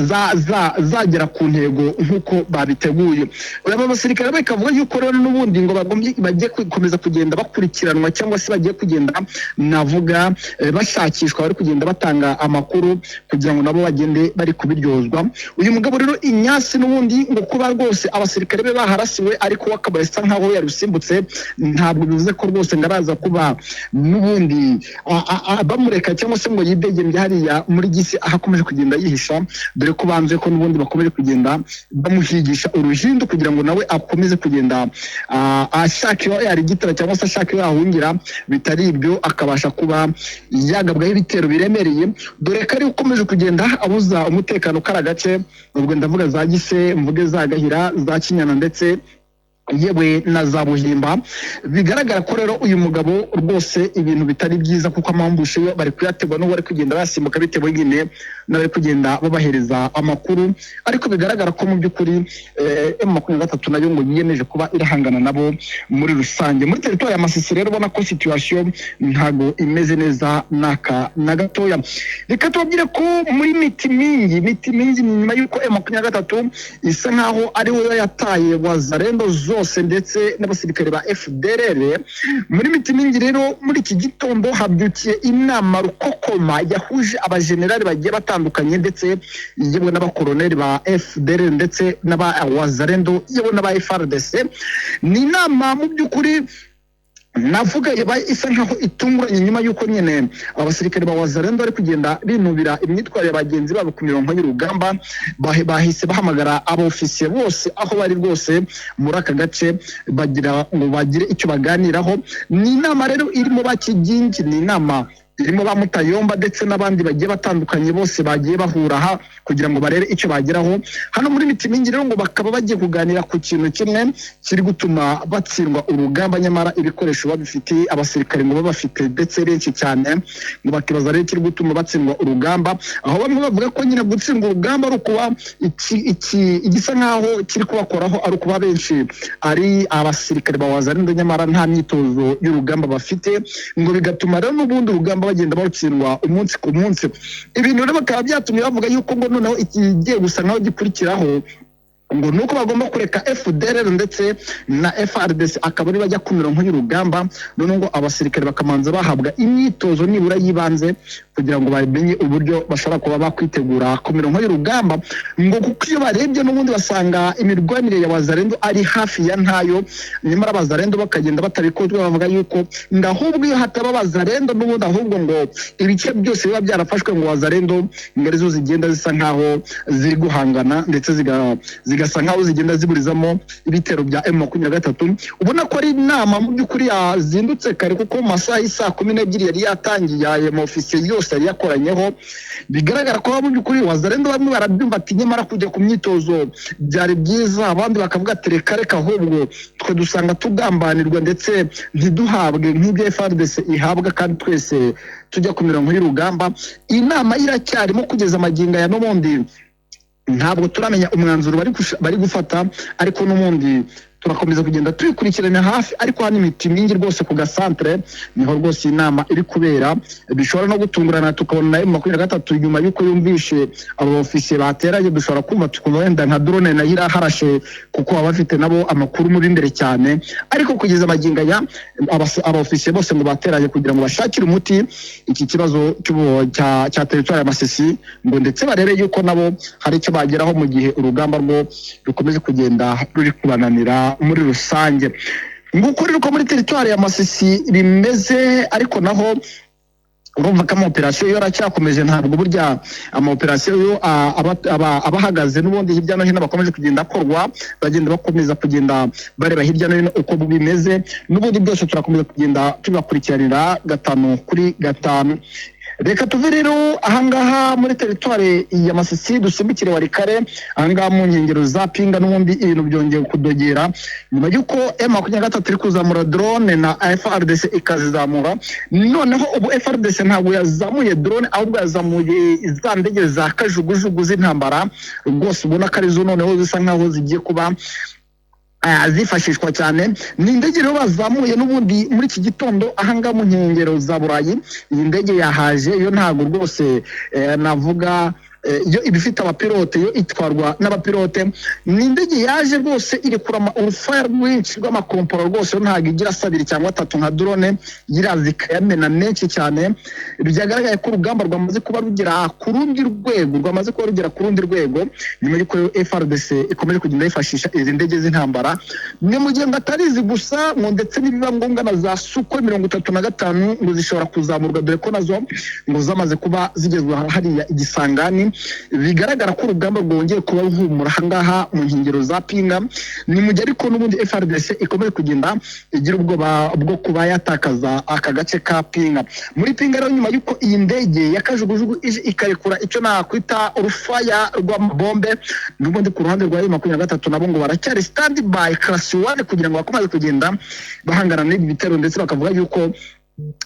za za zagera ku ntego nk'uko babiteguye. Aba basirikare bakavuga yuko rero n'ubundi ngo bagombye bagiye gukomeza kugenda bakurikiranwa cyangwa se bagiye kugenda navuga bashakishwa, bari kugenda batanga amakuru kugira ngo nabo bagende bari kubiryozwa. Uyu mugabo rero Inyasi n'ubundi ngo kuba rwose abasirikare be baharasiwe, ariko we akaba asa nkaho yarusimbutse, ntabwo bivuze ko rwose ngo araza kuba n'ubundi bamureka cyangwa se ngo yidegembye hariya muri Gisi aho akomeje kugenda yihisha, dore ko banze ko n'ubundi bakomeje kugenda bamuhigisha uruhindu kugira ngo nawe akomeze kugenda ashaka iyo yarigitara cyangwa se ashaka iyo yahungira, bitari ibyo akabasha kuba yagabwaho ibitero biremereye, dore ko ari ukomeje kugenda abuza umutekano kari agace, ubwo ndavuga za Gise, mvuge za Gahira, za Kinyana ndetse Yewe na za Buhimba. Bigaragara ko rero uyu mugabo rwose ibintu bitari byiza, kuko amambushe yo bari kuyategwa n'uwo bari kugenda basimbuka, bitewe nyine n'abari kugenda babahereza amakuru. Ariko bigaragara ko mu by'ukuri M23 nayo ngo yiyemeje kuba irahangana nabo muri rusange muri teritwari ya Masisi. Rero ubona ko situation ntago imeze neza naka na gatoya. Reka tubabwire ko muri Mitimingi, Mitimingi, nyuma y'uko M23 isa nkaho ari we yataye Wazalendo zose ndetse n'abasirikare ba FDLR muri Mitimingi, rero muri iki gitondo habyukiye inama rukokoma yahuje abajenerali bagiye batandukanye, ndetse yewe n'abakoroneri ba FDLR ndetse n'aba Wazalendo, yewe n'aba FARDC. Ni inama mu by'ukuri navuga yabaye isa nkaho itunguranye, nyuma y'uko nyine abasirikare ba Wazalendo bari kugenda binubira imyitwarire ya bagenzi babo ku mirongo y'urugamba. Bahise bahamagara abofisiye bose aho bari rwose muri aka gace, bagira ngo bagire icyo baganiraho. Ni inama rero irimo ba Kigingi, ni inama irimo ba Mutayomba ndetse n'abandi bagiye batandukanye, bose bagiye bahura aha kugira ngo barebe icyo bageraho. Hano muri Mitimingi rero ngo bakaba bagiye kuganira ku kintu kimwe kiri gutuma batsindwa urugamba, nyamara ibikoresho babifitiye, abasirikare ngo babafite ndetse benshi cyane. Ngo bakibaza rero ikiri gutuma batsindwa urugamba, aho bamwe bavuga ko nyine gutsindwa urugamba ari ukuba iki igisa nkaho kiri kubakoraho ari ukuba benshi ari abasirikare ba Wazalendo, nyamara nta myitozo y'urugamba bafite, ngo bigatuma rero n'ubundi urugamba bagenda barutsindwa umunsi ku munsi. Ibintu rero bakaba byatumye bavuga yuko ngo noneho ikigiye gusa nkaho gikurikiraho ngo ni uko bagomba kureka FDLR ndetse na FARDC akaba ari bajya ku mirongo y'urugamba, noneho ngo abasirikare bakamanza bahabwa imyitozo nibura y'ibanze kugira ngo bamenye uburyo bashobora kuba bakwitegura ku mirongo y'urugamba, ngo kuko iyo barebye n'ubundi basanga imirwanire ya Wazalendo ari hafi ya ntayo, nyamara Abazalendo bakagenda batabikozwe. Bavuga yuko ngo ahubwo iyo hataba Abazalendo n'ubundi, ahubwo ngo ibice byose biba byarafashwe, ngo Wazalendo ngo arizo zigenda zisa nkaho ziri guhangana, ndetse zigasa nkaho zigenda ziburizamo ibitero bya M23. Ubona ko ari inama mu by'ukuri yazindutse kare, kuko mu masaha y'isaa 12 yari yatangiye, ayo maofisiye yose yari yakoranyeho. Bigaragara ko mu by'ukuri Wazalendo bamwe barabyumva ati nyamara kujya ku myitozo byari byiza, abandi bakavuga ati reka reka, ahubwo twe dusanga tugambanirwa ndetse ntiduhabwe nk'ibyo FARDC ihabwa kandi twese tujya ku mirongo y'urugamba. Iyi nama iracyarimo kugeza amagingo aya, n'ubundi ntabwo turamenya umwanzuro bari gufata, ariko n'ubundi turakomeza kugenda tubikurikirana hafi. Ariko hano Imiti Mingi rwose ku gasantere niho rwose iyi nama iri kubera. Bishobora no gutungurana tukabona na M23 nyuma y'uko yumvishe abo ofisiye bateranye, dushobora kumva tukumva wenda nka drone nayo iraharashe, kuko baba bafite nabo amakuru muri imbere cyane. Ariko kugeza amagingo aya aba ofisiye bose ngo bateranye kugira ngo bashakire umuti iki kibazo cya teritwari ya Masisi, ngo ndetse barebe yuko nabo hari icyo bageraho mu gihe urugamba rwo rukomeje kugenda ruri kubananira muri rusange. Nguko rero uko muri teritwari ya Masisi bimeze. Ariko naho urumva ko amaoperasiyo yo aracyakomeje, ntabwo burya amaoperasiyo yo aba ahagaze. N'ubundi hirya no hino bakomeje kugenda akorwa, bagenda bakomeza kugenda bareba hirya no hino uko bimeze. N'ubundi byose turakomeza kugenda tubakurikiranira gatanu kuri gatanu. Reka tuve rero ahangaha muri teritwari ya Masisi dusimbukire Walikale. Ahangaha mu nkengero za Pinga n'ubundi ibintu byongeye kudogera nyuma y'uko M23 iri kuzamura drone na FARDC ikazizamura. Noneho ubu FARDC ntabwo yazamuye drone, ahubwo yazamuye za ndege za kajugujugu z'intambara rwose, ubona ko arizo noneho zisa nkaho zigiye kuba zifashishwa cyane. Ni indege rero bazamuye n'ubundi muri iki gitondo ahangaha mu nkengero za Burayi. Iyi ndege yahaje yo ntabwo rwose navuga yo iba ifite abapilote, yo itwarwa n'abapilote. Ni indege yaje rwose iri kurama urufaya rwinshi rw'amakomporo rwose, yo ntabwo igira abiri cyangwa atatu nka drone, iraza ikayamena menshi cyane. Byagaragaye ko urugamba rwamaze kuba rugera ku rundi rwego, rwamaze kuba rugera ku rundi rwego nyuma y'uko FARDC ikomeje kugenda yifashisha izi ndege z'intambara. Ni mu gihe ngo atari izi gusa, ngo ndetse n'ibiba ngombwa na za Sukhoi 35 ngo zishobora kuzamurwa, dore ko nazo ngo zamaze kuba zigezwa hariya igisangani. Bigaragara ko urugamba rwongeye kuba ruhumura ahangaha mu nkengero za Pinga. Ni mu gihe ariko n'ubundi FARDC ikomeje kugenda igira ubwoba bwo kuba yatakaza aka gace ka Pinga. Muri Pinga rero, nyuma y'uko iyi ndege ya kajugujugu ije ikarekura icyo nakwita urufaya rw'amabombe, n'ubundi ku ruhande rwa M23 nabo ngo baracyari stand by class 1 kugira ngo bakomeze kugenda bahangana n'ibi bitero, ndetse bakavuga yuko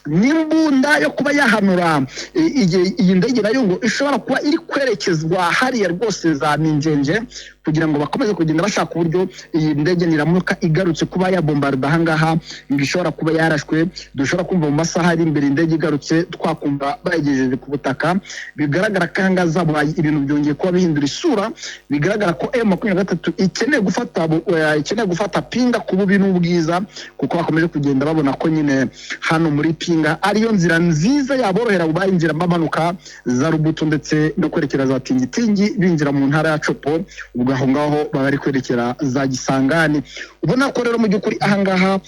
n'imbunda yo kuba yahanura iyi ndege nayo ngo ishobora kuba iri kwerekezwa hariya rwose za Minjenje, kugira ngo bakomeze kugenda bashaka uburyo iyi ndege niramuka igarutse kuba yabombarda ahangaha ngo ishobora kuba yarashwe. Dushobora kumva mu masaha ari imbere indege igarutse, twakumva bayigejeje ku butaka. Bigaragara ko ahangaha zabaye ibintu byongeye kuba bihindura isura. Bigaragara ko M23 ikeneye gufata Pinga ku bubi n'ubwiza, kuko bakomeje kugenda babona ko nyine hano muri Pinga ariyo nzira nziza yaborohera bayinjira bamanuka za Rubuto ndetse no kwerekera za Tingitingi, binjira mu ntara ya Copo. Ubwo aho ngaho baba bari kwerekera za Gisangani. Ubona ko rero mu by'ukuri ahangaha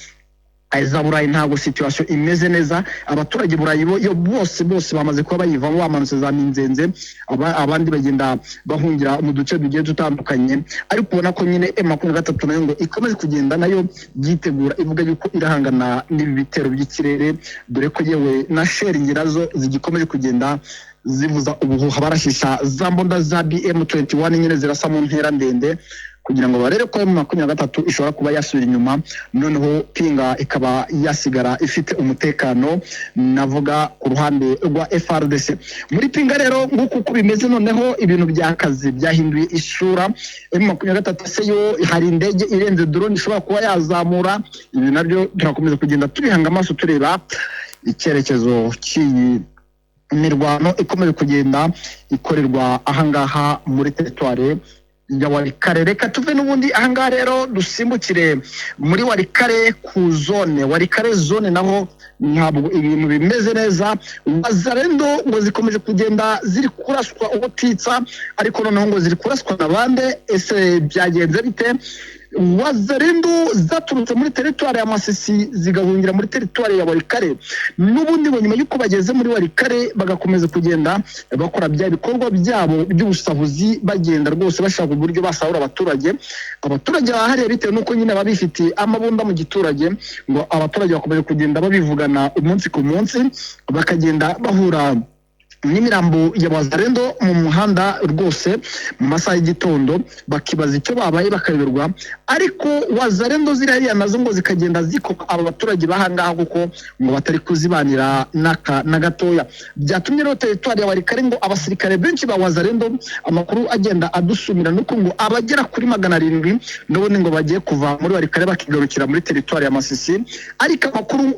za Burayi ntabwo situation imeze neza. Abaturage Burayi bo yo bose bose bamaze kuba bayivamo, bamanutse za Minzenze, abandi bagenda bahungira mu duce tugiye dutandukanye. Ariko ubona ko nyine M23 nayo ngo ikomeje kugenda nayo yitegura, ivuga yuko irahangana n'ibi bitero by'ikirere, dore ko yewe na shelling nazo zigikomeje kugenda zivuza ubuhuha, barashisha za mbunda za BM21 nyine zirasa mu ntera ndende, kugira ngo barebe ko M23 ishobora kuba yasubira inyuma, noneho Pinga ikaba yasigara ifite umutekano, navuga ku ruhande rwa FARDC. Muri Pinga rero, nguko uko bimeze. Noneho ibintu byakazi byahinduye isura. M23 se yo hari indege irenze drone ishobora kuba yazamura? Ibi nabyo turakomeza kugenda tubihanga amaso, tureba icyerekezo cy'iyi mirwano ikomeje kugenda ikorerwa ahangaha muri teritware ya Walikare. Reka tuve n'ubundi ahangaha rero dusimbukire muri Walikare ku zone Walikare zone. Naho ntabwo ibintu bimeze neza. Wazalendo ngo zikomeje kugenda ziri kuraswa ubutitsa, ariko noneho ngo ziri kuraswa na bande? Ese byagenze bite? Wazalendo zaturutse muri teritwari ya Masisi zigahungira muri teritwari ya Walikare, n'ubundi ngo nyuma y'uko bageze muri Walikare bagakomeza kugenda bakora bya bikorwa byabo by'ubusahuzi, bagenda rwose bashaka uburyo basahura abaturage. Abaturage bahariye, bitewe n'uko nyine baba bifitiye amabunda mu giturage, ngo abaturage bakomeje kugenda babivugana umunsi ku munsi, bakagenda bahura n'imirambo ya Wazalendo mu muhanda rwose mu masaha y'igitondo, bakibaza icyo babaye bakayoberwa. Ariko Wazalendo ziri hariya nazo ngo zikagenda zikoka aba baturage bahangaha, kuko ngo batari kuzibanira n'aka na gatoya. Byatumye rero teritwari ya Walikare ngo abasirikare benshi ba Wazalendo, amakuru agenda adusumira nuko ngo abagera kuri 700 n'ubundi ngo bagiye kuva muri Walikare bakigarukira muri teritwari ya Masisi. Ariko amakuru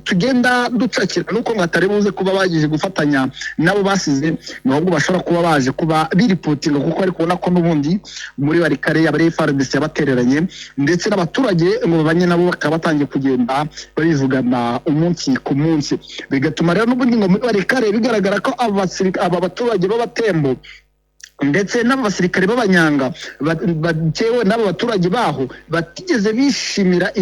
tugenda ducakira nuko ngo atari buze kuba bagiye gufatanya nabo basize, ngo ahubwo bashobora kuba baje kuba biripotinga, kuko bari kubona ko n'ubundi muri Walikare yaba ari FARDC yabatereranye, ndetse n'abaturage ngo babanye nabo bakaba batangiye kugenda babivugana umunsi ku munsi. Bigatuma rero n'ubundi ngo muri Walikare bigaragara ko aba baturage b'Abatembo ndetse n'aba basirikare b'Abanyanga batewe n'aba baturage baho batigeze bishimira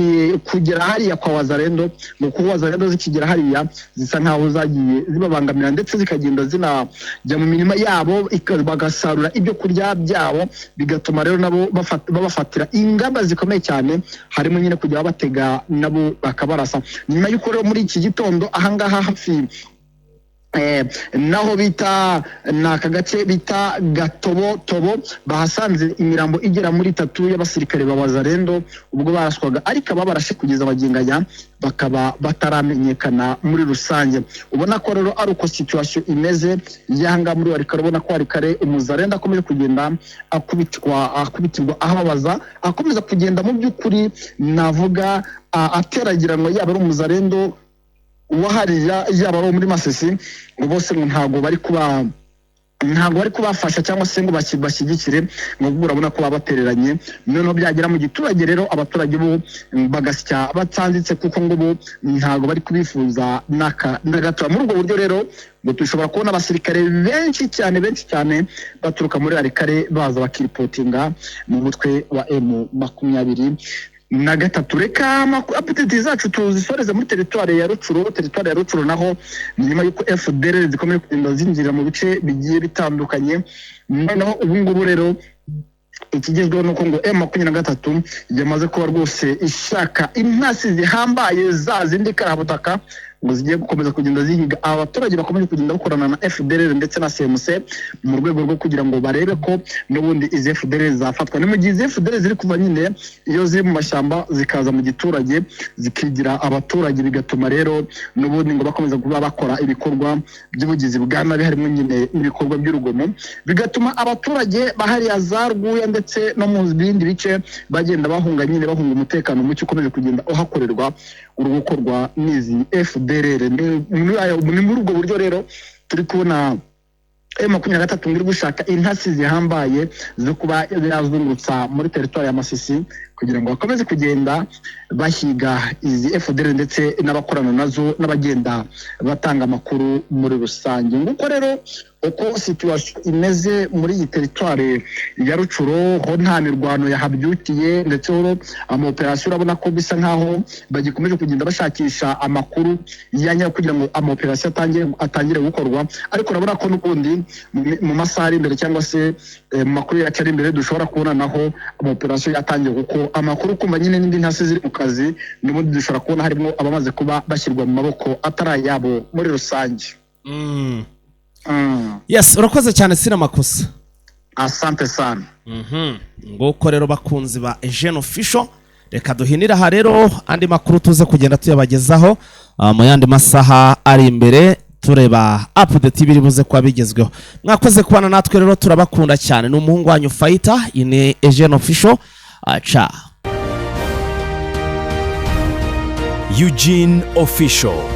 kugera hariya kwa Wazalendo, ngo kuko Wazalendo zikigera hariya zisa nkaho zagiye zibabangamira, ndetse zikagenda zinajya mu mirima yabo bagasarura ibyo kurya byabo. Bigatuma rero nabo babafatira ingamba zikomeye cyane, harimo nyine kujya babatega nabo bakabarasa. Nyuma y'uko rero muri iki gitondo ahangaha hafi naho bita ni aka gace bita Gatobo Tobo bahasanze imirambo igera muri itatu y'abasirikare ba Wazalendo ubwo baraswaga, ariko ababarashe kugeza bagenganya bakaba bataramenyekana muri rusange. Ubona ko rero ari uko situation imeze yanga muri Walikare. Ubona ko Walikare umuzalendo akomeje kugenda akubitwa, akubitirwa ahababaza, akomeza kugenda mu by'ukuri navuga ateragiranwa, yaba ari umuzalendo uwaharira, yaba ari uwo muri Masisi, ngo bose ngo ntabwo bari kubafasha cyangwa se ngo bashyigikire, ngo ubwo urabona ko baba batereranye. Noneho byagera mu giturage rero, abaturage bo bagasya batanditse, kuko ngo bo ntabwo bari kubifuza n'aka na gato. Muri ubwo buryo rero ngo dushobora kubona abasirikare benshi cyane, benshi cyane baturuka muri Walikare baza bakiripotinga mu mutwe wa M23. na gatatu. Reka update zacu tuzisoreze muri teritwari ya Rucuro. Teritwari ya Rucuro naho ni nyuma y'uko FDLR zikomeje kugenda zinjira mu bice bigiye bitandukanye. Noneho ubu ngubu rero ikigezweho ni uko ngo M23 yamaze kuba rwose ishaka intasi zihambaye, za zindi karahabutaka, ngo zigiye gukomeza kugenda zihiga aba baturage bakomeje kugenda bakorana na FDLR ndetse na CMC mu rwego rwo kugira ngo barebe ko n'ubundi izi FDLR zafatwa. Ni mu gihe izi FDLR ziri kuva nyine iyo ziri mu mashyamba zikaza mu giturage, zikigira abaturage, bigatuma rero n'ubundi ngo bakomeza kuba bakora ibikorwa by'ubugizi bwa nabi, harimo nyine n'ibikorwa by'urugomo, bigatuma abaturage bahariya za Rwuya ndetse no mu bindi bice bagenda bahunga nyine, bahunga umutekano muke ukomeje kugenda uhakorerwa, uri gukorwa n'izi FDLR. Ni muri ubwo buryo rero turi kubona M23 ngo iri gushaka intasi zihambaye zo kuba yazungurutsa muri teritwari ya Masisi kugira ngo bakomeze kugenda bahiga izi FDLR ndetse n'abakorana nazo n'abagenda batanga amakuru muri rusange. Nguko rero uko situation imeze muri iyi teritwari ya Rucuro. Ho nta mirwano yahabyukiye, ndetse ho amaoperasiyo urabona ko bisa nkaho bagikomeje kugenda bashakisha amakuru ya nyayo kugira ngo amaoperasiyo atangire gukorwa. Ariko urabona ko n'ubundi mu masaha ari imbere cyangwa se mu makuru yacu ari imbere dushobora kubona naho amaoperasiyo yatangiye, kuko amakuru kumva nyine n'indi ntasi ziri mu kazi, n'ubundi dushobora kubona harimo abamaze kuba bashyirwa mu maboko atari ayabo muri rusange. Yes, urakoze cyane, sina makosa. Asante sana. Nguko rero, bakunzi ba Eugene Official, reka duhinire aha rero. Andi makuru tuze kugenda tuyabagezaho mu yandi masaha ari imbere, tureba update biri buze kuba bigezweho. Mwakoze kubana natwe rero, turabakunda cyane. Ni umuhungu wanyu Fighter, iyi ni Eugene Official. Aca Eugene Official.